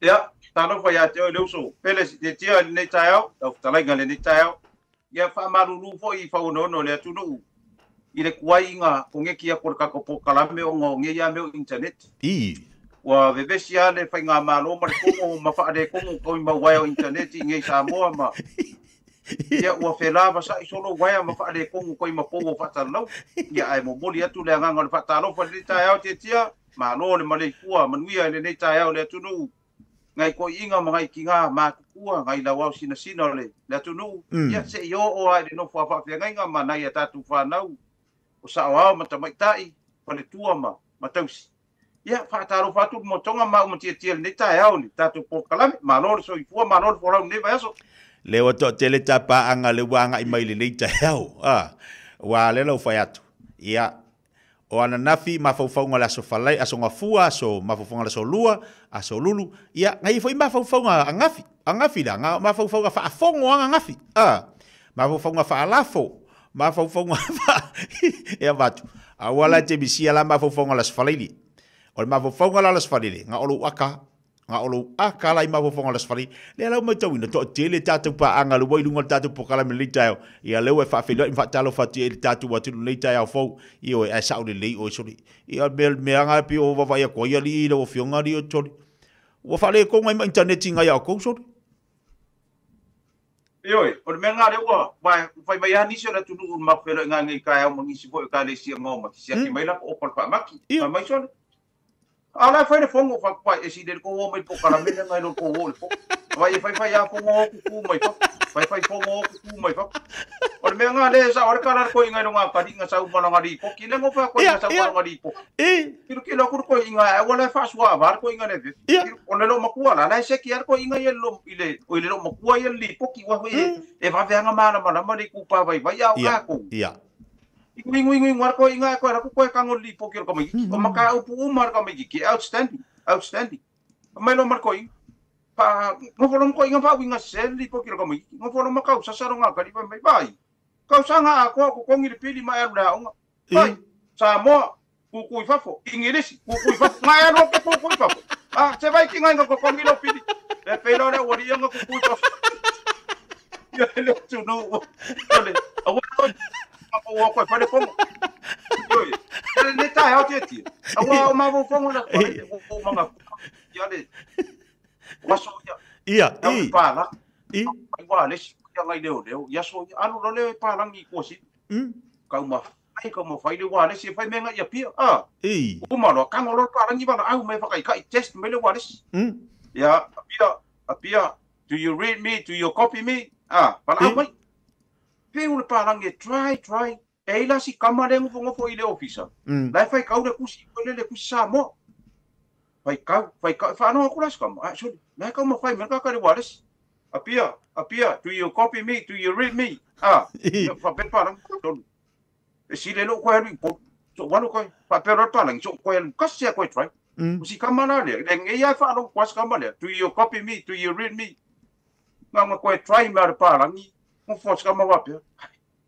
Ia, talofa ia te oe le uso Pele Tiatia i lenei taeao, lau fetalaiga i lenei taeao. Ia, faamalulu foi i fauonoono o le atunuu i le tuai ina koneti atu o le tatou polokalame ona o nei lava mea o internet. Ua vevesi lava le faigamalo ma le fono ma faaletonu tau i mau uaea o internet i inei i Samoa ma ia ua felavasai solo uaea ma faaletonu tau i ma pou o faatalalau. Ia ae momoli atu le agaga o le faatalofa i lenei taeao Tiatia, malo le maleifua manuia i lenei taeao i le atunuu, nai toeaiina ma nai tina matutua, nai lauao sinasina o le atunuu, ia se i oo lava i le nofo a faafeagaiga ma nai a tatou fanau o saoao ma tamaitai, faletua ma tausi. Ia, faatalofa atu le motoga ma au ma Tiatia i lenei taeao i le tatou polokalame. Malo le soifua, malo le folau i lenei vaiaso. Le ua toatele tapaaga le ua agai mai i lenei taeao. Ua lea lau fai atu. Ia, o ananafi mafaufauga o le aso Falai, aso Gafua, aso mafaufauga o le aso Lua, aso Lulu. Ia, ngai foi mafaufauga angafi, angafi la, nga mafaufauga faafogo angafi. Mafaufauga faalafo, mafaufauga ia vatu. Aua la te misia la mafaufauga o le aso Falaili. O le mafaufauga la o le aso Falaili, nga o lou aka, nga o lou aka la i mafaufauga o le aso Falaili. Lea lau matauina, toatele tatou paaga le ua i luga o le tatou polokalame lenei taeao. Ia lea ua e faafeiloai ma faatalofa atu i le tatou atunuu lenei taeao fou. Ia oe, ae sao lelei oe sole. Ia mea nga pei o vaavaai atu ai alii i lau afioga alii o sole. Ua faaletonu ai ma internet i ngai a outou sole. Ioe, o le mea lena lea ua fai mai lava nisi o le atunuu i le matou feiloaiga nei i taeao ma nisi foi o ekalesia na omai, siaki mai latou opa o le faamati. Fai mai sole. A o la e fai le fono faatupai e sili le tou o mai le polokalame lea nai lo tou o i le fono. Vai e fai fai lava fono o tutu mai fafo. Fai fai fono o tutu mai fafo. O le mea lena lea e sao ai le tala a le toeaina i lona akaliga sau ma lana lipoti. Lea na ou fai atu ai na sau ma lana lipoti. Tilotilo atu le toeaina ae aua la e faasuaava le toeaina le vefi. O le loomatua la, la e seki lava le toeaina ia i le o i le loomatua ia le lipoti ua foi e vave lava malamalama le itupa vaivai a o tatou. Inu inu inu inu lava le toeaina ae toe alu atu toe tago i le lipoti o le tamaitiiti. O mataupu uma a le tamaitiiti e outstanding, outstanding. Mai loa ma le toeaina. Pa nofo loa ma toeaina faauiga sese le lipoti o le tamaitiiti. Nofo loa ma tausasa lona atalii fai mai, "Vaai, tausaga atoa o totogi le pili ma e alu i le aoga. Vai, Samoa, tutu i fafo, Igilisi, tutu i fafo, na e alu atu tutu i fafo. Ah, se vai tinga ina totogi lou pili." Le pei loa le aualii ia na tutu i fafo. Ia le atunuu o le aua o atu e fai le fono. Ioe, ia lenei taeao Tiatia. Aua o mafaufauga o le o manatua ia le o aso ia. Ia le palagi. Ai ua le isi ia ngai leoleo. Ia aso ia alu loa le palagi i Tuasivi. Kau ma fai, kau ma fai le ualesi e fai mea ngai Apia. Uma loa, tago loa le palagi valaau mai fakaikai test mai le ualesi. Ia, Apia, Apia, do you read me? Do you copy me? Valaau mai. Peu le palagi e try, try. E ai la si kama le nofonofo i le ofisa. La e faitau le tusi, le le tusi Samoa. Faitau, faitau, faalogo atu la si kama. Ah, sorry, la e taumafai mai le tagata i le ualesi. Apia, Apia, do you copy me? Do you read me? Faapea le palagi. Tolu. E sili lou koe alu i Upolu. So alu koe, faapea loa le palagi, so koe alu kasi a koe try. O si kama la lea, le ngei lava e faalogo koa si kama lea. Do you copy me? Do you read me? Nga koe try mea o le palagi, ngofo si kama faapea.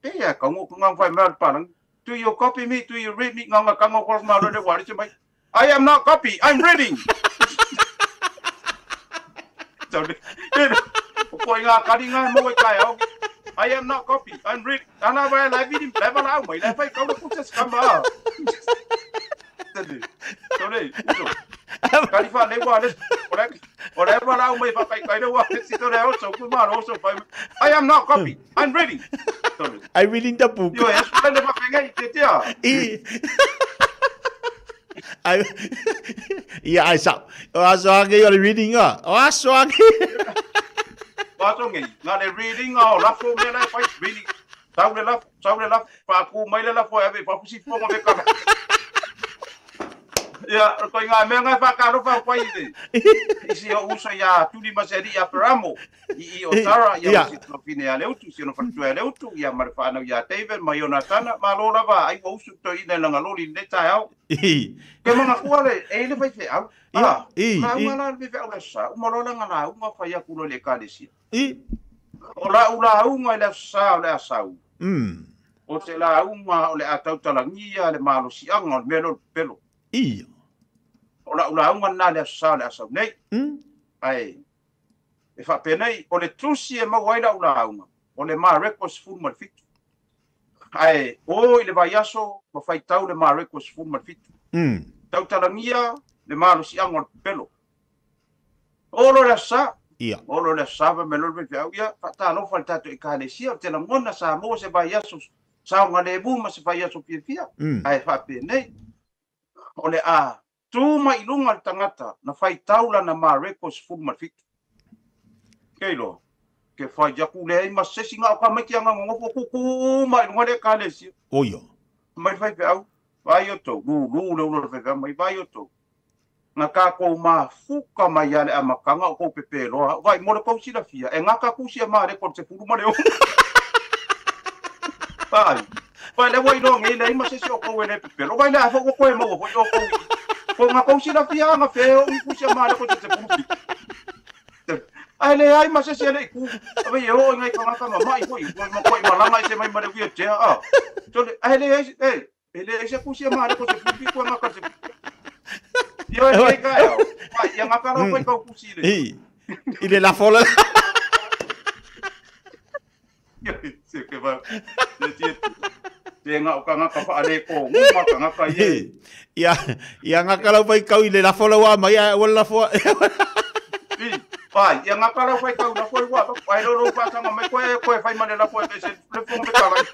Pe ia ka ngo nga fai mea o le palagi. Do you copy me? Do you read me? Nga nga kanga ko ma le wa le mai. I am not copy, I'm reading. Sorry. O koe ngā kari ngā mo i kai au. I am not copy, I'm reading. Ana vai lai vidi, lai wala au mai, lai fai kau le pusa kama. Sorry. Kari wha le wa le, o le wala au mai whakai kai le wa le si tore au so ku ma ro so fai. I am not copy, I'm reading. Sorry. I'm reading the book. Yo, es le whakai te tea. Ai ia ai sa. O aso age o le reading a. O aso age. O aso ngai, ngā le reading a o lafo mea lai fai reading. Sau le lafo, sau le lafo, whaaku mai le lafo e ave i fafo si fonga me kaka. Ia, ko ngā mea ngai whakalofa whai i te. I si o uso ia Tuli Maseri ia Peramo, i o Tara, ia si tino a Leutu, si ono whatua a Leutu, ia ma le whanau ia David, ma Ionatana, ma lo lava, ai ua usu to ina langa loli nei tae au. Ke manga kua le, e le whai wheau. La unga la le wheau le sa, uma loa langa la unga whai aku lo le ekalesia. O la ula unga i le sa o le asau. O te la unga o le atautalagia le malosiaga o le mea lea o le pepelo. O lau lauga lena le aso Sa o le asau nei. Ae e faapenei o le tusi e maua ai lau lauga o le Mareko 17. Ae o i le vaiaso ma faitau le Mareko 17. Tautalagia le malosiaga o le pepelo. O lo le asa. Ia. O lo le asa va me lo le feau ia faatalofa le tatou ekalesia o te lagona Samoa se vaiaso saogalemu ma se vaiaso fiafia. Ae faapenei o le a tu mai i luga le tagata na faitau lana Mareko 17. Ke iloa ke fai aku le ai ma se isi gao ka mai ki anga ngofo kuku mai luga le ekalesia. Oio. Mai fai feau vai o tou lulu le ulo le fai feau mai vai o tou. Na kākou mafuka mai ale amataga o kou pepeloa vai mo le kou silafia e gaka kusi a Mareko le sefulu ma le ono. Vai. Vai le ua iloa nei leai ma se isi o kou e le pepelo. Vai le a foi ua koe maua foi o kou ko nga kou silafia aga fe o i kusi a Mareko te 17. Ai le ai ma se isi e le i ku. Ave e o i ngai kangaka ma mai foi. Ma koe malanga i se mai ma le wheelchair. Ah. Tole, ai le ai, e, e le ai se kusi a Mareko se 17 ko ngaka se. Ia e ka e. Vai, ia ngaka lau foi kau kusi le. I. I le lafo la. Ia se ke va. Se tie. Te ngā o kangaka whaale ko nguma kangaka ie. Ia, ia ngaka lau fai kau i le lafo lau a mai a ua le lafo. I, vai, ia ngaka lau fai kau lafo i wa, ai lo lo whaatanga mai koe, koe whai ma le lafo e se le fonga me kalai.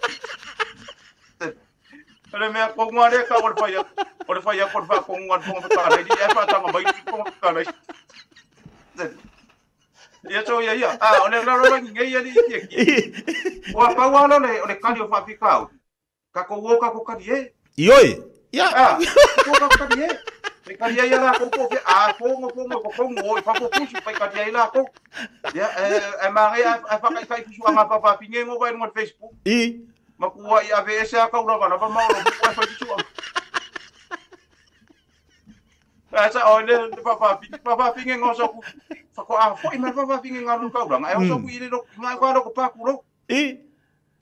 Le mea ko ngā le ka o le whai a, o le whai a ko le wha ko ngā le fonga me kalai, i e whaatanga mai i fonga me kalai. Ia tau ia ia, ah, o le lalo rangi ngei ali i kia kia. Ua pau ala le, o le kali o whaapikau. Ka ko o ka ko kali e. Ioi. Ia. Ah, ko ka kali e. Fai kali ai la ko ko fe a ko ngo ko ngo ko ko ngo i fa ko pusu fai kali ai la ko. Ia e e ma ai a fa kai kai pusu anga papa pinge ngo vai no Facebook. I. Ma ku ai a ve ese a ka ura va ma o ku ai fai pusu. A sa o le papa pinge papa pinge ngo so ku. Fa ko a foi ma papa pinge ngā ka ura. Ai o so ku i le lo ngā ka lo ko pa ku lo. I.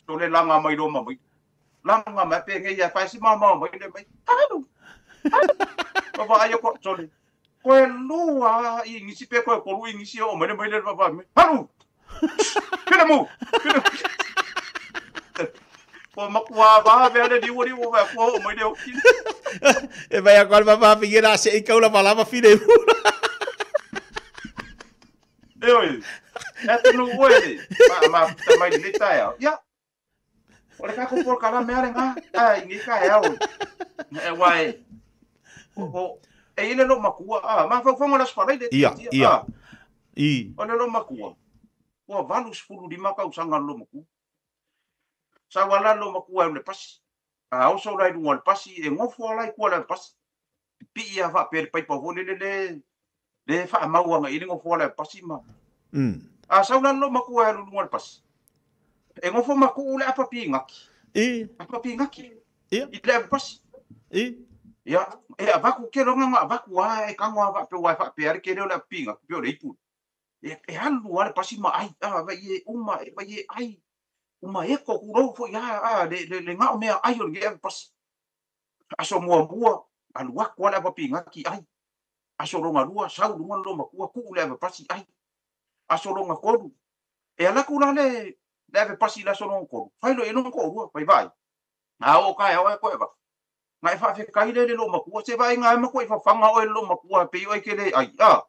To le langa mai lo ma mai. Langa mai pe ngai ia fai si mama mai le mai. Halu. Papa ai ko tole. Ko e lua i ngisi pe ko ko lu ngisi o mai mai le papa mai. Halu. Pele mu. Pele. Ko makua va ve le di wori o va ko o mai le o ki. E vai agora papa pinge se i kau la palava file. E oi. E tunu oe. Ma ma ta mai le taia. Ya. O le kako por kala mea le ngā, ai, ngi ka heo. E wai, o, e ile lo makua, a, ma whauwhanga la spalai le Ia, tia, ia. a. I. O le lo makua, ua 85 kausanga lo makua. Sa wala lo makua e le pasi. A oso lai lunga le pasi, e ngofo lai kua le pasi. Pi ia wha pere paipa fo le le le, le wha mauanga i le ngofo le pasi ma. A sa wala lo makua e lunga le pasi. E ngofo maku le apa pi ngaki. I. Apa pi ngaki. Ia. I le apa pasi. I. Ia, e avaku ke longa nga avaku a e kango ava pe wa fa pe are ke le pi ngaki pe o le ipu. E e alu ale pasi ma ai a va ye uma e va ye ai. Uma e ko ku ro fo ia a le le le ngao mea ai o le apa pasi. Aso mua mua alu aku ale apa pi ngaki ai. Aso longa lua sau lunga lo makua ku le apa pasi ai. Aso longa koru. E ala ku la le le ave pasi la sono ko. Fai lo eno ko rua pai vai. Na o ka e o ko e va. Ngai fa fe kai le le lo makua se vai ngai ma ko i fa fanga o le lo makua pe o ke le ai. A.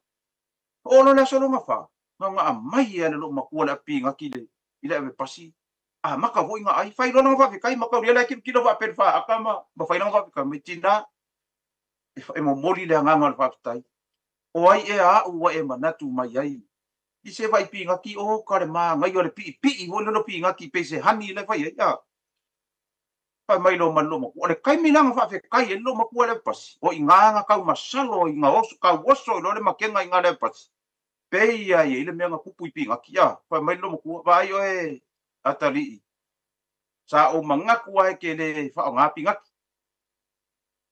O lo le sono nga fa. Nga nga mai e le lo makua le pi nga ki le i le ave pasi. A maka voi nga ai fai lo nga fa fe kai maka le ki ki lo fa pe fa aka ma ma fai nga fa fe kai me tina. E fa e mo moli le nga nga fa tai. O ai e a ua e manatu mai ai. I se vai pi ngaki o ka le ma ngai o le pi pi ho le pi ngaki pe se hani le fai ia. Pai mai lo man lo mo. O le kai mi langa fa fe kai e lo makua le pasi. O i ngā ngā kau masalo i ngā oso kau oso i lo le makenga i ngā le pasi. Pe ia i le mea ngā kupu i pi ngaki ia. Pai mai lo makua vai o e atali. Sa o mangaku ai ke le wha o ngā pi ngaki.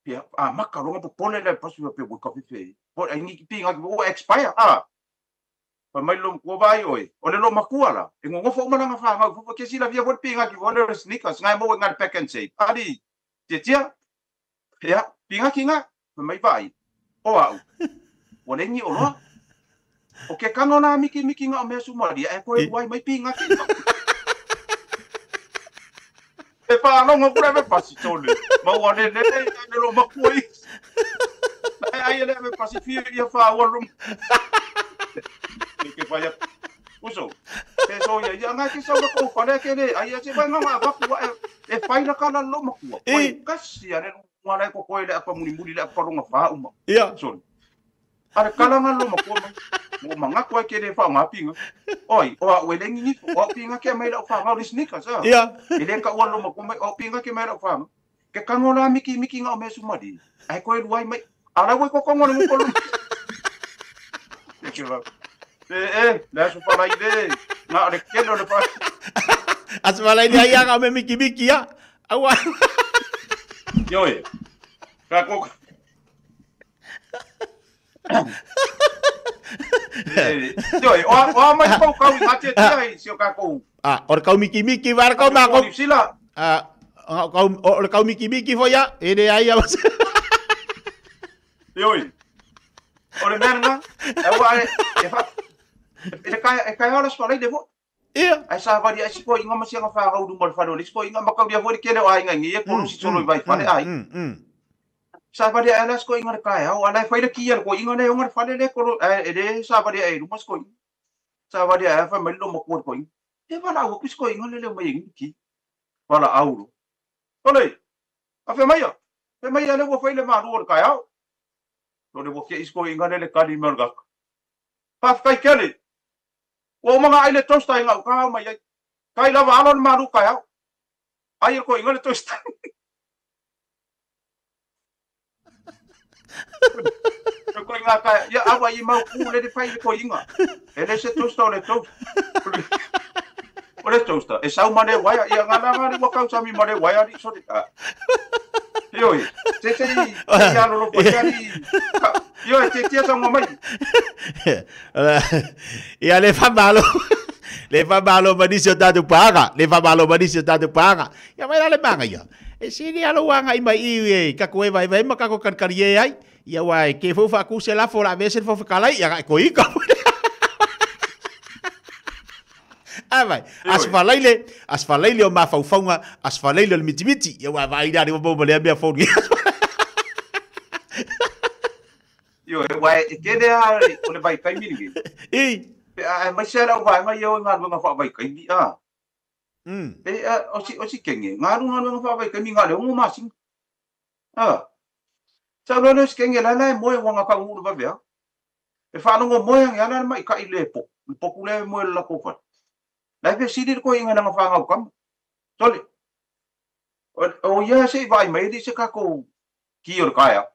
Pia, a maka ronga po pole le pasi wa pe wika fe. Po ai ngi pi ngaki o expire a. Pa mai lo makua vai oe. O le lo makua la. E ngongofo o mananga whangau. Fofo ke sila via fo pi ngaki fo le sneakers. Ngai mo ngai pack and save. Ali. Tia tia. Ia, pi ngaki ngā. Pa mai vai. O au. O le ngi o loa. O ke kanga o nā mikimikiga o mea sumalia e koe luai mai piga ke E faalogo ku le ave pasi tole. Ma ua le lele i le lo makua i. Ai ai le ave pasi fia ia fa ua lu. Ke fai uso. Te so ia ia ngai ke sau la ko fale ke le ai se vai nga va ku e fai la kala lo makua. Oi kasi ale ngā lai ko koe le apa muli muli le apa longa fa uma. Ia. Sorry. Ale kala nga lo makua mai. Mo manga koe ke le fa ngā pinga. Oi, o a uele ngingi, o a pinga ke mai lau fa ngā le sneakers. Ia. E le ka ua lo makua mai, o pinga ke mai lau fa ngā. Ke kango la miki miki ngā o mea sumari. Ai koe luai mai. Ala ue ko kongo le mukolu. Te ke E, le aso whalai le. Ngā o le kelo le wha. Aso whalai le ai anga o me miki miki ia. Aua. Ioe. Ka ko. Ioe, o a mai pau kau i ngā tia tia i si o kākou. Ah, o le kau miki miki wara kau mā kau. Sila. Ah, o le kau miki miki fo ia, e le ai ia. Ioe. O le mea nga, e ua e fa e kai ora spalai le fo. Ia. Ai sa vari ai siko inga masia nga wha ngau le whare o le siko inga makau lia fo le kele o ai ngai e kolu si solo i vai whare ai. Sa vari ai la siko inga le kai au, ala e whai le kia le ko inga le onga le whare le kolo, e le sa vari ai ruma siko inga. Sa vari ai whai mai lo makua le ko inga. E wala au ku siko inga le leo mai inga ki. Wala au lo. Ole, a whai mai a. Whai mai a le ua whai le maru o le kai au. Lo le ua kia isko inga le le kali me o le gaka. Pawhakai kele. Ua umanga ai le tosta inga u ka mai ai. Kai lava alo le maru kai au. Ai ko inga le tosta. Ko inga kai ia awa i mau ku le le fai le ko inga. E le se tosta o le tosta. O le tosta. E sau mane waia ia ngana ngana ua kau sami mane waia ni sorry. Ioi, te te i alo lo po Ioi, te tia sa mai. Ia le fa malo. Le fa malo manisi o tātou pāga. Le fa malo manisi o tātou pāga. Ia mai le manga ia. E sini alo wanga i mai i e kako e vai vai ma kako karkari e ai. Ia wai ke fo fa ku se la fo la vese fo kalai ia ko i ka. Ah vai, as falaile o mafaufaunga, as falaile o le mitimiti. Ia wai vai ira mo le mea fo. Io e wai e kele a o le vai kai miri. I. A mai se la vai mai o ngā lunga fa vai kai mi a. E o si kenge ngā lunga fa vai kai mi ngā le o ma sing. Ah. Sa lo le kenge la la mo e wanga ka ulu va vea. E fa no mo e ngā la mai ka i le po. Po ku le mo la ko fa. La pe siri ko inga nga fa ngau kam. Tole. O ia se vai mai di se ka ko ki o ka ya.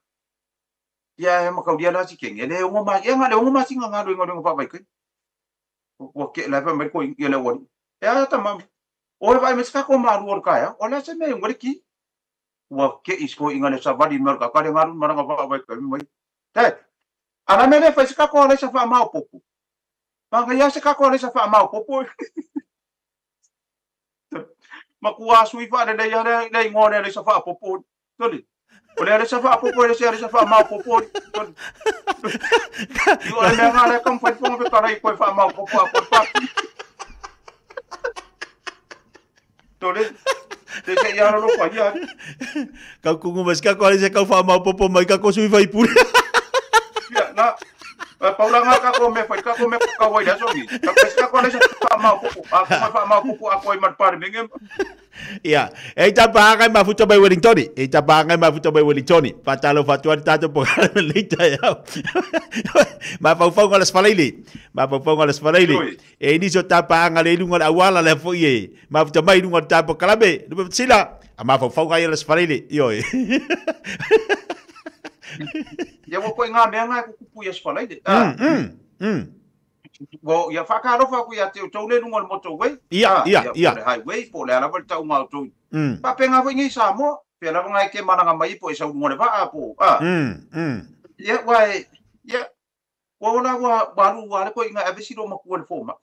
Ia e makau dia la si kenge le o ma ia ngā le o ma singa ngā lunga fa vai kai. Ua ke la fa mai ko ia le wani. E a ta mam. O e vai me ska ko maru o ka ya. O la se me ngore ki. Ua ke isko inga le savali me ka ka le ngaru maranga fa vai kai mai. Te. Ana me le fa ska ko le sa fa mau popo. Manga ia se ka ko le sa fa mau popo. Ma kua sui fa le ia le le ngone le sa fa popo. Toli. O le sa fa popo le sa fa mau popo. Toli. I o le mea ngā le kam whai ponga pe karai koe wha mau popo a koe pāki. Tole, te se ia rolo whai ia. Kau kungu mas ka koe se kau wha mau popo mai ka ko sui whai pure. Ia, nā, paula ngā ka ko me whai, ka ko me ka wai la songi. Ka koe ka koe se wha mau popo, a koe wha mau popo a koe mat pare menge. Ia, e ta pāngai mafuta mai Wellingtoni. E ta pāngai mafuta mai Wellingtoni. Patalo fatua tātou po leita iau. Mafaufauga le sfalaili. Mafaufauga le sfalaili. E niso ta pānga le lunga le awala le foi e. Mafuta mai lunga le tāpo kalame. Lupe sila. A mafaufauga ia le sfalaili. Ioi. Ia wo koe ngā mea ngā kukupu ia sfalaili. Wo ia whakaalofa ku ia te o tau le lunga le motorway. Ia, ia, ia. Po le highway, po le alawa le tau ngā o tau. Papenga foi ngi Samoa, pe lava ngai ke mananga mai po e sau lunga le vaa po. Ia, wai, ia, ua ola ua walu ua le koe inga avesi lo makua le fōma.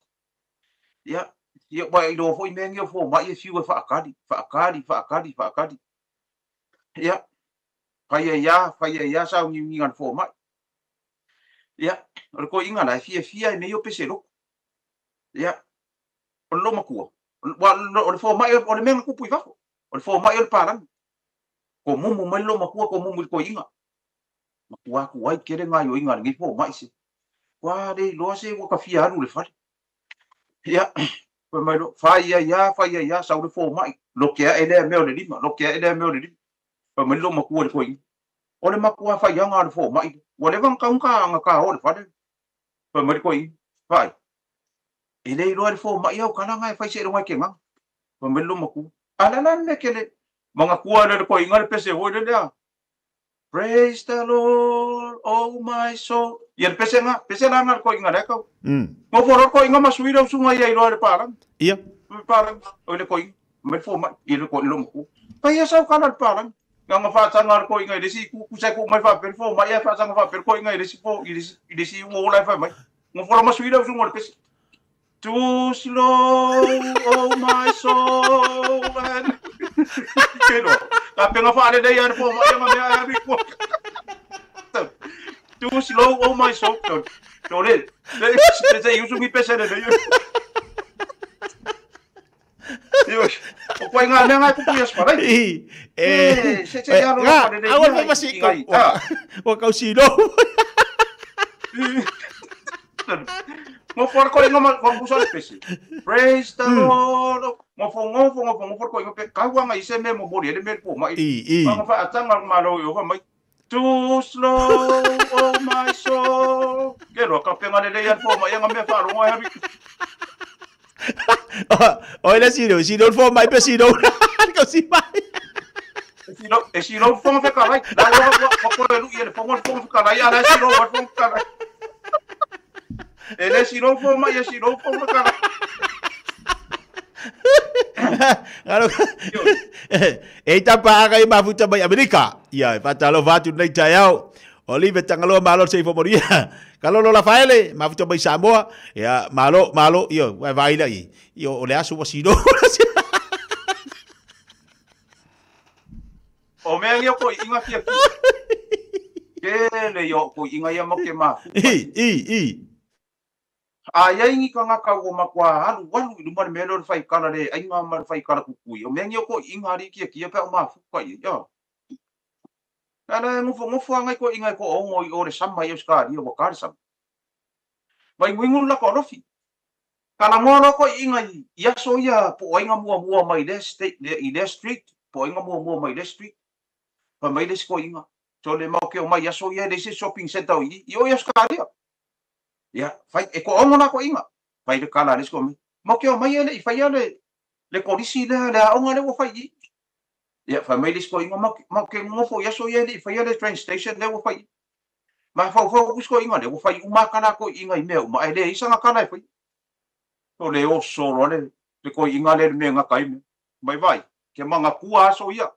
Ia, ia, wai, i lo foi mea ngi o fōma, ia fiu e whaakari, whaakari, whaakari, whaakari. Ia, whai e ia, whai e ia sau ngi ngi ngā fōma. Ia, o le koiga la e fiafia e mea o pese loko. Ia, o le lomatua. O le fomai o le mea na tupu i fafo. O le fomai o le palagi. Ko mumu mai le lomatua ko mumu i le koiga. Matua atu ai tele gaoioiga a lenei fomai se. Ua le iloa se ua tafia alu i le fale. Ia, fai mai loa, fai ai lava, fai ai lava, sau le fomai, lote ae lea mea o le lima, lote ae lea mea o le lima. Fai mai le lomatua i le toeaina, o le matua faiaga o le fomai, ua leva ona tatau ona ta o i le fale. Fai mai le toeaina, vaai, e le iloa e le fomai au tala na e fai seiloga e te gaga. Fai mai le lomatua, a o le a la le mea e te le manatua ai le toeaina le pese foi lea, Praise the Lord, oh my soul. Ia le pese nga, pese la nga le koiga lea kau. Ngofo loa le koiga ma sui le usuga ia iloa i le palagi. Ia. Le palagi, oi le koiga, mai le fomai, ia le koiga lomatua. Fai ia sau kala le palagi. Nga faataga le koiga i le isi kusa e tuu mai faapea le fomai ae faataga faapea le koiga i le isi po, i le isi uo la e fai mai. Ngofo loa ma sui le usuga o le pese. Too slow, oh my soul. And... Kelo, ka penga whaalelei ai le fomai nga mea ai alu i tua. Too slow, oh my soul. To le, le se usu ngi pese le le. O koe ngā mea ngai kupu i asparai. I, e, se se alo nga, whaalelei awa ia fai i masi ngai. ko, wa kau silo. Ngo for ko inga ma kusa le pese. Praise the Lord. Ngo for ngo for ngo for ngo for ko inga pe kaua ngai se me mo mori ele me po mai. I, i. Nga fa atanga malo yo fa mai. Too slow, oh my soul. Ke ro ka penga le le ia fo mai nga me fa ro ngai habi. O ele silo, silo fo mai pe silo. Kau si mai. E silo fo fe kalai. La wa wa ko lu ia le fo fo fe kalai ala silo wa fo fe kalai. E le silo fo mai e silo fo fe kalai. Alo. E tapa aga i mafuta mai Amerika. Ia, e whatalofa atu nei taeao. Olive Tangaloa malo se ifo moria. Kalolo Rafaele, mafuta mai Samoa. Ia, malo, malo, ia, vai vai la i. Ia, o le aso wa silo. O mea ia ko inga fia fia. Ke le yo ko inga ia mo ke mafu. I, i, i. A ia ingi ka ngaka o makua alu alu i luma le mea lea o le whaikala le ainga ma le whaikala kukui. O mea ngi o ko inga ari kia kia pe o mafu ka ia. Ia. Ala e ngofo ngofo angai ko inga ko ongo i o le sama i o skari o wakari sama. Mai nguingu la ko lofi. Kala ngoa ko inga i aso ia po ainga mua mua mai le state le i le street po ainga mua mua mai le street. Pa mai le sko inga. So le mau ke o mai aso ia le se shopping center i i o ia skari. Ia fai e ko ongo la ko inga. Fai le kala le sko mai. Mau ke o mai le i fai le le kolisi le le aonga le wo fai i. Ia fai mai le sko inga mau ke ngofo ia so ia le i fai le train station le wo fai. Ma fau fau ku sko inga le wo fai uma kala ko inga i mea uma e le isanga kala e fai. O le oso loa le le ko inga le mea ngaka i mea. Mai vai ke manga kua aso ia.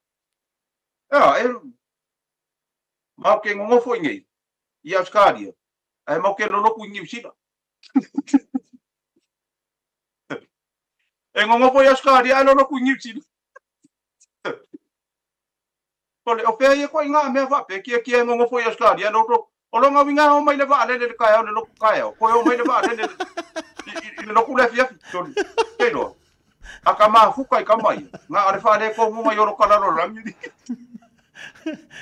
Ia e mau ke ngofo ingi i Australia. Ai mau ke loloku i New Zealand. E ngofo i Australia ai loloku i New Zealand. O le o pea ia ko inga mea fa pe kia kia ngofo i Australia lolo. O longa winga o mai le va le le kai o le loku kai o. Ko o mai le va le le i le loku le fia toli. Ke lo. Aka ma fuka i ka mai. Nga ale fa le ko ngunga yoro kala lo rangi.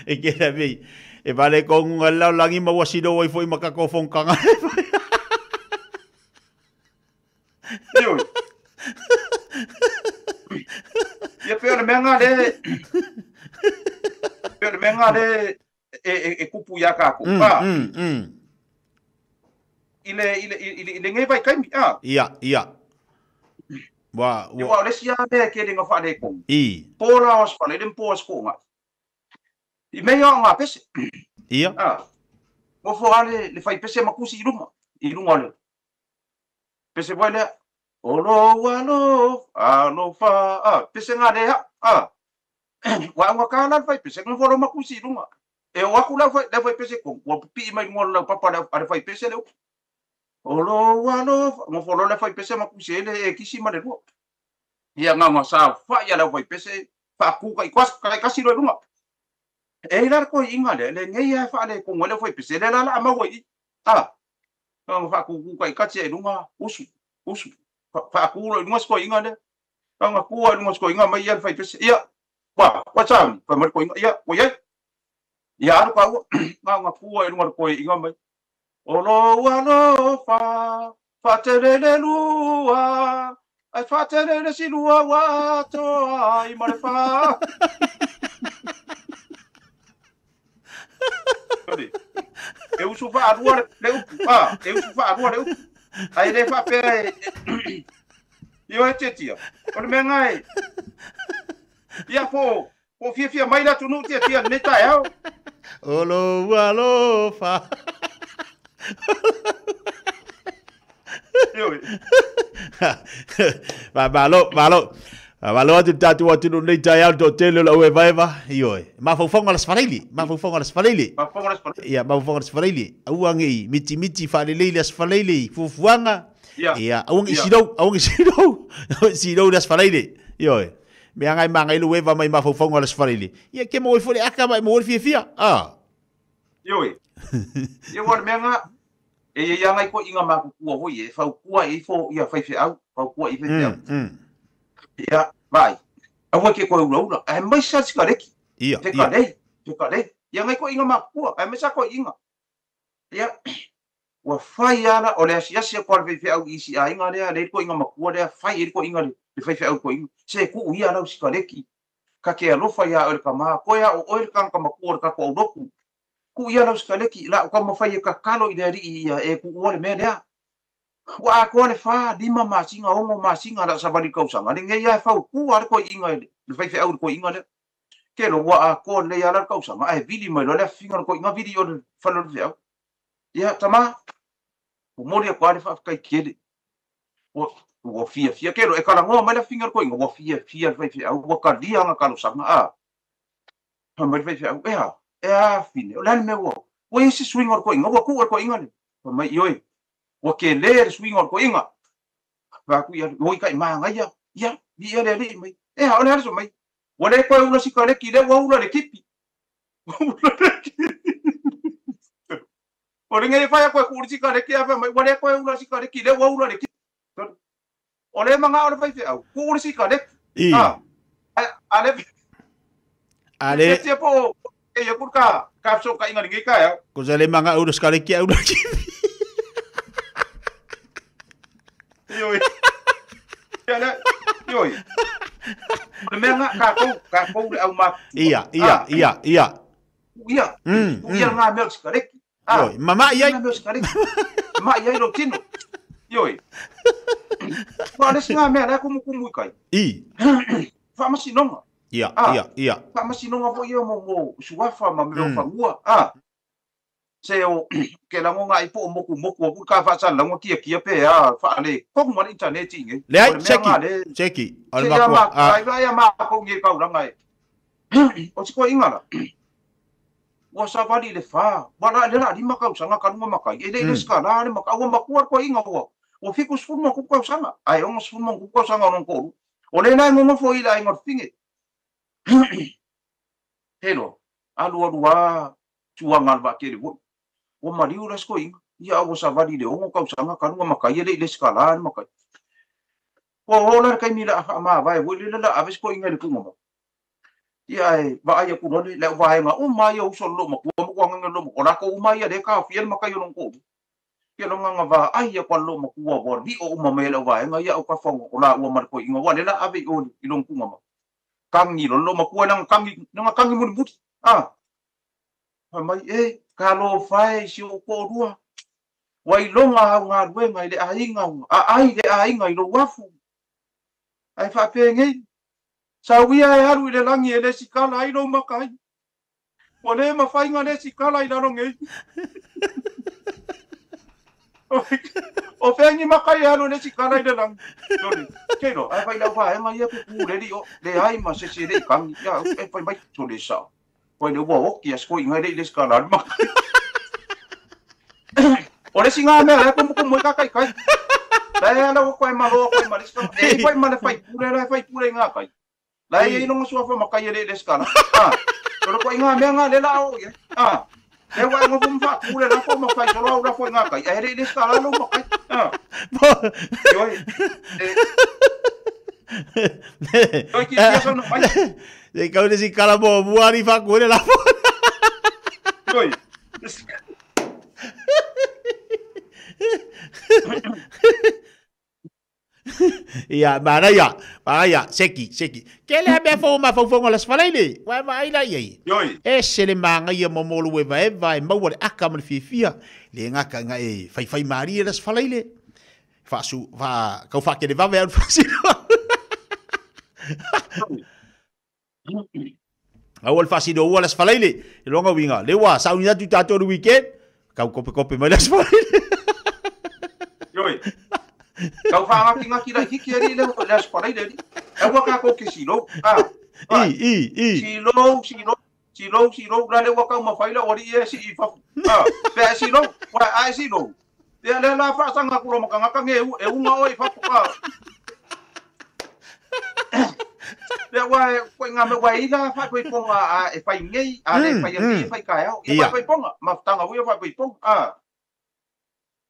E ke la mei. E vale ko ngunga lau langi ma wasilo wai foi makako fongkanga. Io. Ia pe o le mea nga le. Pe o le mea nga le e kupu ia ka ku. I le ngai vai kaimi. Ia, ia. Wa wa le sia me ke le ngafa le ko. I. Pola os pa le po os ko nga. I mea o ngā pese. Ia. Mo fo ale le fai pese makusi i luma. I lunga le. Pese voi lea. Olo alo alo fa. Pese ngā lea. Wa ua ka la fai pese ngā folo makusi i lunga. E o aku lau fai, lau fai pese ko. Ua pipi mai ngō lau papa lau ale fai pese leo. Olo alo ngō folo le fai pese makusi ele e kisi ma le lua. Ia ngā ngā sa fa ia lau fai pese. Fa kuka i kai kasi lo i lunga. E ila ko inga le le ngai a fa le ko ngole foi pese le la la ma woi. A nga faakuku kaikati ai luga usu usu faaku lo i luga sikoiga lea aga kua i luga sikoiga mai ia le faipese ia ua ua sauni fai mai le koiga ia ua iai ia alu kaua aga kua i luga le koiga mai o lou alofa faatelele lua ai faatelele silua ua atoa ai ma le fa. E usu faalua le upu, a, e usu faalua le upu. Ai le faapea e io e tiatia. O le mea ngai. Ia po po fiafia mai le atunuu tiatia lenei taeao. O lou alofa. Malo, malo. Malo atu tatou atunuu nei taeao le toatele o le auevaeva. Ioe. Mafaufauga o le Aso Faraile. Mafaufauga o le Aso Faraile. Ia, mafaufauga o le Aso Faraile. Aua ne i mitimiti faalelei le Aso Faraile i fuafuaga. Ia, aua ne i silou, aua ne i silou. Silou le Aso Faraile. Ioe. Mea ngai mangai le ueva mai mafaufauga o le Aso Faraile. Ia, ke maua ai foi le aka ma e maua ai le fiafia. Ah. Ioe. Ia ua le mea nga e ia ia ngai koiga makukua foi e faukua i fo ia faifeau, faukua i faifeau. Ia, vai. Aua ke koe ulaula. Ae mai sa sikareki. Ia, Te kalei, te kalei. Ia ngai koiga makukua, ae mai sa koiga. Ia, ua fai ala o le asiasi aku a le faifeau i isi aiga lea, le koiga makua lea, fai e le koiga le faifeau koiga. Se kuu ia lau sikareki. Ka ke alofa ia oe le kamā, koe a o oe le kanaka makua o le kako auloku. Kuu ia lau sikareki, la o taumafai e kakalo i le alii ia e kuua le mea lea. Ua atoa le 4, 5 masina, 6 masina la savali le tausaga, lenei lava e faukua le koiiga i le faifeau i le koiiga lea. Ke lo ua atoa lelei lava la le tausaga, ae vili mai loa le afifiga o le koiiga, vili i o le fale o le feau. Ia, tama, momoli atu lava le faafetai tele. Ua fiafia ke lo e talanoa mai le afifiga o le koiiga, ua fiafia le faifeau, ua talia ana talosaga. A, fai mai le faifeau, e a, e a fine, o le a le mea ua, ua i ai se suiga o le koiiga, ua tuu e le koiiga le. Fai mai, ioe, ua tele le suiga o le koiiga. Fai atu ia, oi kai magaia, ia, viia le alii mai. E a, o le a le so mai. Ua le toe ula sikareki, lea ua ula le kipi. Ua ula le kipi. O le nei e fai atu e tuu le sikareki, a fai mai, ua le toe ula sikareki, lea ua ula le kipi. O le manao le faifeau, tuu le sikareki. I. A le A le tia po e ia ka ka so ka inga lenei taeao. Ko sa le manao ula sikareki a ula kipi. Ioe. Ia le, ioe. O le mea nga kākou, kākou le au mātua. Ia, ia, ia, ia. Ia, ia ngā mea o le sikareki. Ah, Ioe, mama'i ai. Ngā mea o le sikareki. Mama'i ai lou tino. Ioe. Ua le isi ngā mea la e kumukumu i kai. I. Faamasinoga. Ia, Ah. ia, ia. Faamasinoga foi ia mo suafa ma mea o fanua. Ah. Se o ke lagoga ai po o moku moku aku ka faasalalauga kiakia pe a faale tonu ma le internet i nei. Leai, O le mea seki, ngā le- seki. O le Se ia makua. ma, Ah, ai vai a mākou nei kaulanga e. O se koiga la. Ua savali le 4, ua la le la 5 tausaga kaluga makai. E le i le sikala le maka, ua makua le koiga ua. Ua 70 ma kupu tausaga, ae 60 ma kupu tausaga o lona toalua. O le la e nonofo i le aiga o le fine. Helo, alu alu a tuaga le vaatele foi. Ua maliu la se koiga. Ia ua savali le 6 tausaga kaluga makai e le i le sikala le makai. Ua oo la le taimi la faamavae foi le la ave se koiga i le kuga mai. Ia e vaai atu loa le au vaega uma ia uso o le loomatua ma kuagaga le loomatua. O latou uma ia le taofia le makai o lona toalua. Ia longa nga vaai ia kwa loomatua ua lio uma mai e le au vaega ia au kafa o la ua ma le koiga. Ua le la ave i o i lona kuga mai. Kangi lo loomatua nanga kangi, nanga kangi mulimuli. Ah. Fai mai, e, ka lo fae si o toalua. Ua iloga au galuega i le aiga, a ai le aiga i lou afu. Ae faapenei, sauia e alu i le lagi e le sikala ai lou makai. Ua le mafaiga le sikala i lalo nei. O fengi makai e alu le sikala i le lagi. Tole, keilo, ae fai lau vaega ia pe pu le li o, le ai ma se se le i kangi. Ia, e fai mai, tole sao. Koe le ua oki a sko inga le i le sikala le makai. O le singa mea le kumukumu i kakai kai. La e ala koe maloa koe ma le sikala. E i koe ma le whai pure, la e whai pure i ngā kai. La e i longa suafa makai e le i le sikala. Ah, tole koe ngā mea ngā le la o ia. Ah, E wa ngo fum fa ku le la fo ma fai solo la fo nga kai. E le le sta la lo ma kai. Ah. Yoi. Oi ki sia sono mai. E kau le si kala mo muari fa ku le la fo. Yoi. Ia, manaia, manaia, seki, seki. Ke le mea fo ma faufonga la sfalaile. Wa ma ai la iai. Yoi. E se le mangaia mo mo lu eva eva e maua le aka ma le fiafia. Le ngaka nga e fai fai marie la sfalaile. Fa su fa kau fa ke le vave au fasino. Au al fasino ua la sfalaile. E longa winga. Le wa sa unina tu tatou le weekend. Kau kope kope mai la sfalaile. Yoi. Kau whaangaki ngaki lai hiki ari le le asparai le. E ua ka ko ke silo. Ah. I. Silo, silo, silo, silo la le ua kau mawhai la ori e si i fafu. Ah, pe silo, wa ai silo. Te le la fa sanga kuro makanga nge e unga oi fafu ka. Le wa ko nga me wa ila fa ko ponga a e fai ngei a le fai e fai ka au. E fai ponga, maftanga ua fai fai ponga. Ah.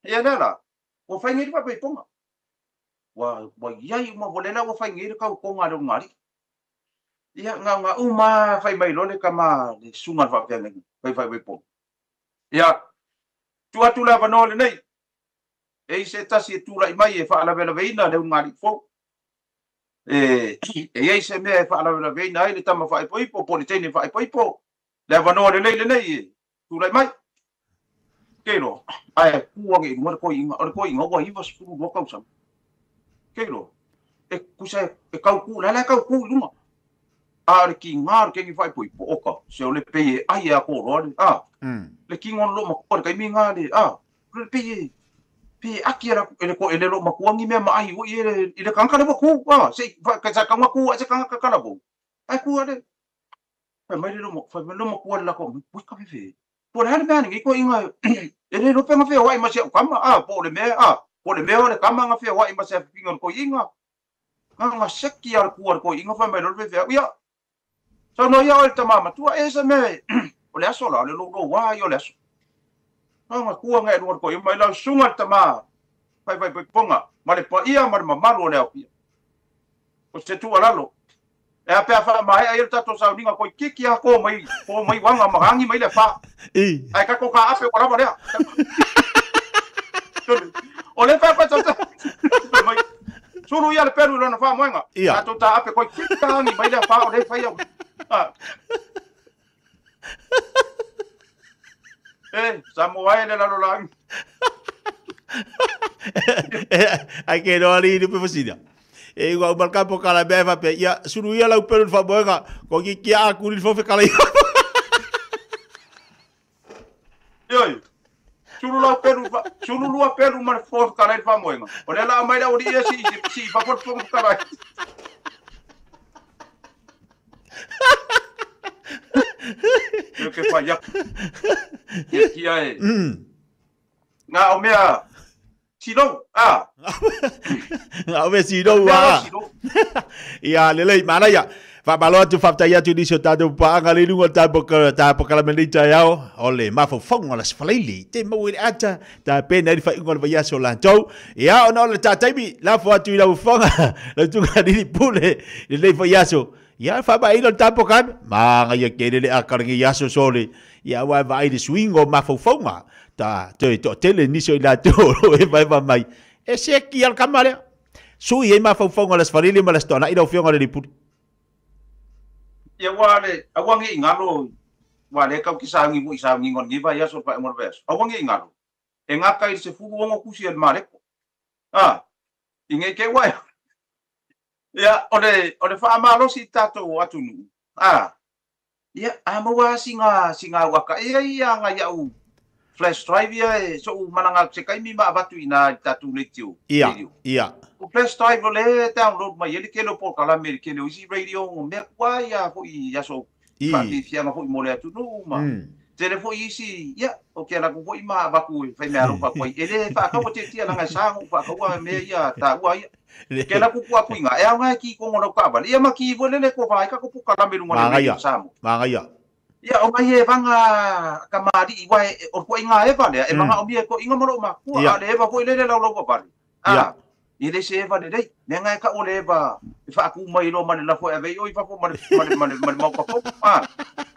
Ia la. O fai ngei fai ponga. Wa wa iai uma volela wa fai ngei ka ko ngā ngari. Ia ngā ngā uma fai mai lole kama le sunga fa pe ngi fai fai fai ponga. Ia tu atu la vano le nei. E se tasi e tula i mai e fa la vela veina le ngari fo. E e se me fa la vela veina ai le tama fa ipo po le tene fa ipo. Le vano le nei le nei tula i mai. Kelo ai kuanga i ngora ko inga o ko inga wa iwa suru lo kausa. Kelo e kusa e kau ku la la kau ku lunga. A le ki ngā ke ngi fai poi po oka se o le pe ai a ko ro a. Le ki ngon lo ma ko kai mi ngā le a. Le pe pe aki ra ele ko ele lo ma ku ngi me ma ai o ile ile kan ka le ku a se ka sa ka ma ku se ka ka la bo. Ai ku ale. Fai mai le lo fai lo ma ku la ko pu ka fe. Po le hana ngi ko inga ele lo penga fe wai ma se kama a po le me a po le me o le kama nga fe wai ma se pinga ko inga nga seki al ku ko inga fa mai lo fe ia so no ia o le tama tua e se me o le aso la le lo lo wa yo le aso nga ku nga lo ko mai la sunga tama fai fai ponga ma le pa ia ma le mamalu le au ia o se tu alalo e a pea wha mai ai tato sa ninga ko kiki a ko mai wanga marangi mai le fa ai ka ko ka ape wala wala o le fa pa tata mai suru ia le peru lona fa moenga tato ta ape ko kiki ka mai le fa o le fa ia e sa moai le la lo la ai ke no ali ni pe fasina e ua umalka po kala mea fa pe ia suru ia lau pelu fa moenga ko ki kia a kuri fo fe kala ia. Ioi suru lau pelu fa suru lua pelu ma fo kala fa moenga o le la mai la ori ia si si fa fo fo kala. Yo ke fa ya kia e nga o mea silo a nga o mea silo a ia lelei manaia fa malo atu faftai atu nisi o tatou paaga le luga tapo kalamelei taeao o le mafaufaga o le asofalaile te maua i le ata tapena ai le faaiuga o le vaiaso latou ia ona o le tataimi lafo atu i lau fofoga lau tuga alili pule lelei faiaso ia faamaeina o le tapo kame magaia kele le akalagei aso sole ia ua e vaai le suiga o mafaufauga ta toe toatele nisi o i latou o loo evaeva mai e seki a le kama lea sui ai mafaufauga o le asofalele ma le asotoanai lau afioga le lipuli. Ia ua le aua nge ingalo ua le kau ki saagi mo i saagi ngon ngiva ia so pa ngor ves aua nge ingalo e ngaka i se fulu ongo kusi el mareko a inge ke wa ia o le fa malo si tato atunu a ia a mo wa singa singa waka ia ia nga ia u flash drive ia e so u mananga se kai mi ma avatu ina tatu le tiu ia ia o flash drive le download mai ele ke lo po kala me ke le isi radio o me kwa ia fo i aso fa fi fianga fo i mo le atunu ma tele fo isi ia o ke la ku fo i ma avaku fai me aro fa ko ele fa ka te tia la sa fa ka wa me ia ta ua ia ke la ku ku inga e nga ki ko ngoro ka ba ia ma ki fo le ko fa ka ko pu kala me lu ngone sa mo magaia Ia o ngai e vanga kamari i wai o ko inga eva lea e manga o mia ko inga maro makua a le eva foi lele lau lau vale. A i le se eva lelei me ngai ka o le eva e faaku mai lo ma le lafo e vei oi fafo ma le ma le ma le ma le mauka fou. A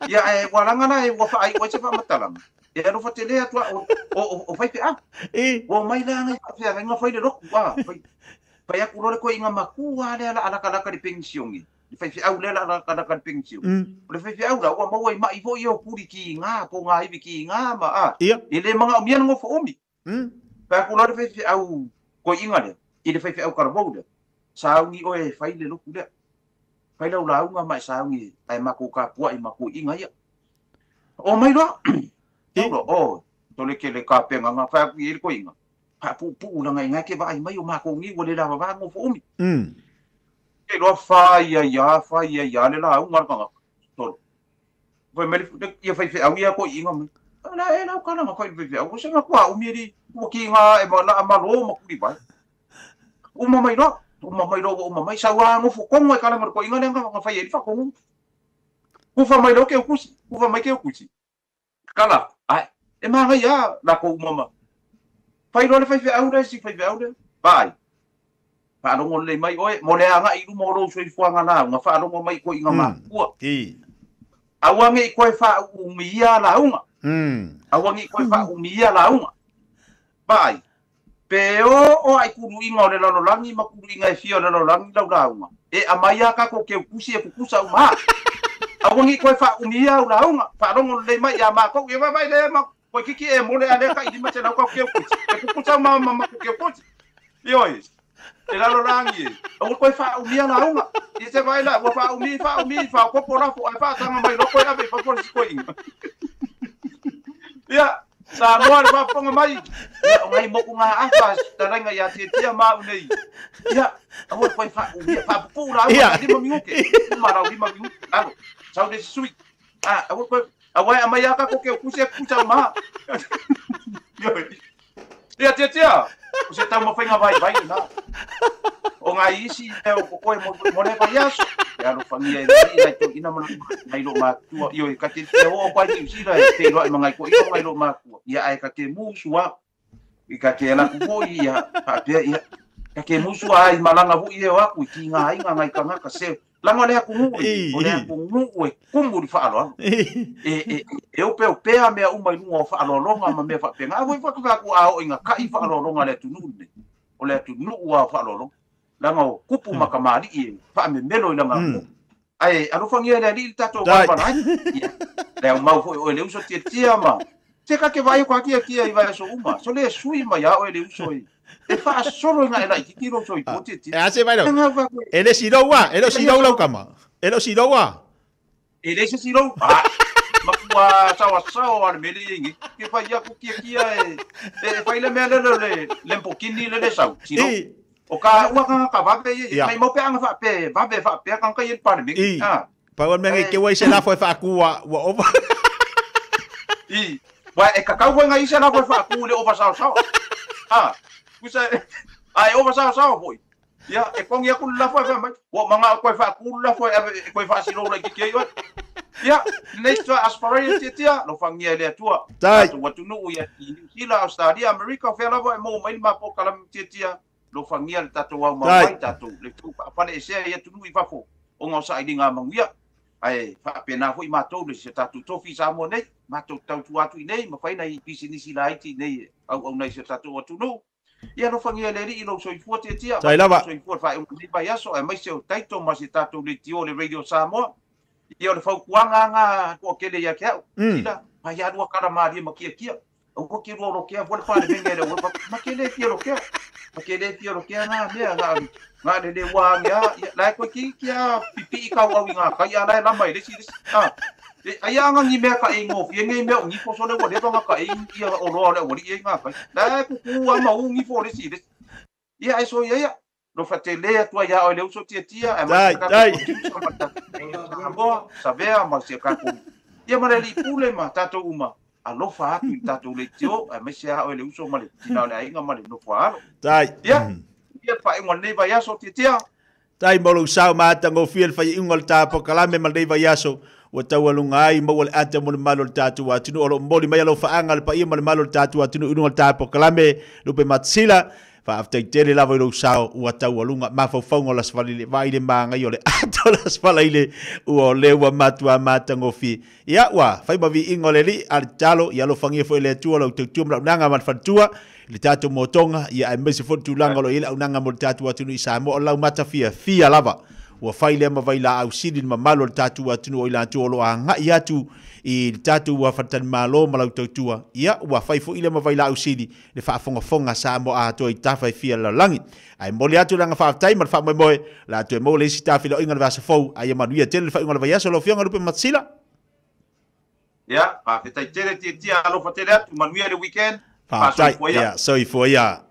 ia e walanga la e ua faai oi se faamatalaga e alofa tele atu o fai feau. Ua mai la ngai faafea ngai fai le loku a fai fai aku lo le ko inga makua le ala ala kala ka le pensione. Le fai feau le ala kala ka le pensione. O le fai feau la ua maua i mai foi o puri ki ngā po ngā iwi ki ngā ma a. I le manga o mia ngofo umi. Fai aku lo le fai feau ko inga le. I le fai feau karavou le. Saungi oe fai le loku le. Fai lau launga mai saungi ai mako ka pua i mako inga ia. O mai loa. O, tole ke le ka penga ngā fai aku i le ko inga. Pa pu pu la ngai ngai ke vai mai o mako ngi o le lava va ngofo umi. Ke loa fai ia le launga le kanga. Tole. Fai mai ia fai feau ia ko inga mai. La e lau kana ngā fai fai feau. O se ngā kua umi ri. Ua ki ngā e ma la malo ma kuri vai. Uma mai loa. Uma mai loa uma mai. Sau a ngofo kongo e kala ngā ko inga le ngā fai e whakongo. Kufa mai loa ke o kusi. Kufa mai ke o kusi. Kala. Ai. E maga ia la ko uma ma. Fai loa le fai feau le si fai feau le. Vai. Whaarongo le mai oe. Mo le anga i luma o lou soifuaga lauga. Whaarongo mai ko inga makua. Aua nge i koe whaumia launga. Aua nge i koe whaumia launga. Vai. Pe o ai kuru inga o le lalolangi ma kuru inga e fia o le lalolangi lau launga. E amai a kako ke ukusi e kukusa uma. Aua nge i koe whaumia au launga. Whaarongo le mai ia mākou. E vai le ma koe kiki e mole a lea ka i lima te lau kau ke ukusi. E kukusa uma ma ke ukusi. Ioi. E lalolangi e. Aua koe whaumia launga. I te vai la, ua whaumi, whaokopo lafo, ai whaatanga mai loko e awe, whapora si koe inga. Ia, sa noa le whaponga mai. Ia, o ngai moku ngā awha, tarenga ia te tia mau nei. Ia, aua koe whaumia, whapupu la, aua lima minguke. Uma rau lima minguke, alo, sau le sui. Ah, aua koe, aua e amai aka koke o kuse kusa o maha. Ia, tia tia, o se tau mawhainga vai vai na. O ngā isi e o koe mo le vai aso. E alo whangia e nei tō ina mana ngai lo mātua. Io e ka te te hoa pai te usira e te roa i mangai ko ina ngai lo mātua. Ia ai ka te mūsua, i ka te alaku hoi ia, haapea ia. Ka te mūsua ai malanga hui e o aku i ki ngā inga ngai kangaka se. Langa le aku ngui, o le aku ngui e kumu ri whaaloalo. E ope o pea mea uma i lunga o whaaloalonga ma mea whaapenga. A hoi whakawhaku a o inga kai whaaloalonga le atu nuu nei. O le atu nuu a whaaloalonga. Langa o kupu makamari i whaamemelo i langa kupu. Ai, alofangia le ali tatou wala ai. Le au mau foi o le uso tia tia ma. Te ka ke vai ko kia kia i vai so uma. So le sui mai a o le uso i. E whaasolo inga e lai kiki ro so i po tia tia. E ase vai lau. E le siroua, e le sirou lau kama. E le siroua. E le se sirou. Ah. Makua sawa sawa le mele ingi. Ke fai aku kia kia e e fai le mea le le lempokini le le sau. Sirou. O ka ua ka vape i mai mo pe anga fa pe vape fa pe ka ka i pare me. Ah. Pa o me ke wai se la foi fa ku wa ova. I wa e ka kau ngai se la foi fa ku le ova sao sao. Ah. Kusa ai ova sao sao foi. Ia e kongi aku la foi fa mai. Wo manga ko fa ku la foi e ko fa silo la ki ki oi. Ia nei to aspirate tia tia lo fangia le atua. Tu atu nu ia New Zealand, Australia, America fe la foi mo mai ma po kala tia tia. Lo fangia le tatou au mai tatou le tu fale se ia tunu i fafo o ngā sa i ngā manguia ai whaapena hoi mātou le se tatou tofi sa mo nei mātou tautu atu i nei ma whaina i pisinisi la iti nei au au nei se tatou atu no ia lo fangia le ri i lo soifua tia tia soifua whae unga nei aso e mai se o taito ma se tatou le tio le Radio Samoa ia o le faukuanga ngā kua kele ia ke au tila pai alua kara māria ma kia kia au ko ki ro kia fo le pale menge le ma ke le fia ro kia ma ke le fia ro kia ngā mea ngā le le wā ngā lai koe ki kia pipi i kau au i ngā kai a lai lama i lesi ah ai anga ngi mea ka e ngō fia ngai mea o ngifo so le wa lewa ngā ka e ia o roa le wari i ngā kai lai kuku a ma u ngifo lesi lesi ia ai so ia ia lo fatele atua ia o le uso tia tia e ma ka ka sabea ma se ka ku ia ma le li pule ma tatou uma alofa atu i tatou le tio e mai se a o le uso ma le tina o le ainga ma le nofo alo. Tai. Ia, ia pa inga nei vai aso tia tia. Tai mo lo sao ma ta ngofia le fai inga le tapo kalame ma nei vai aso. Ua taualuga ai maua le ata mo le mamalu o le tatou atunuu. O lo o momoli mai alofaaga le paia ma le mamalu o le tatou atunuu i luga o le ta polokalame Lupe Matasila. Faafetai tele lava i lou sao ua taualuga mafaufauga o le Aso Faraile, vaai le manaia o le ata o le Aso Faraile ua o lea ua matua matagofie. Ia ua fai ma viiga o le Alii, a le tatalo ia alofagia foi e le Atua lau tautua ma lau auaunaga ma le faletua i le tatou motoga, ia aemaise foi le tulaga o lo o i ai le auaunaga mo le tatou atunuu i Samoa. O lau mata fiafia lava ua fai lea ma vailaau sili le mamalu o le tatou atunuu o i latou o lo o agai atu i le tatou faletalimalo ma lau tautua, ia ua fai foi lea ma vailaau sili le faafogafoga a Samoa atoa i tafa e fia lalolagi. Ae momoli atu le aga faafetai ma le faamoemoe o le a toe maua le isi tafilauiga i le vaiaso fou, a ia manuia tele le faaiuga o le vaiaso lau Afioga Lupe Matasila. Ia, faafetai tele Tiatia, alofa tele atu, manuia le weekend. Faafetai, ia, soifua ia.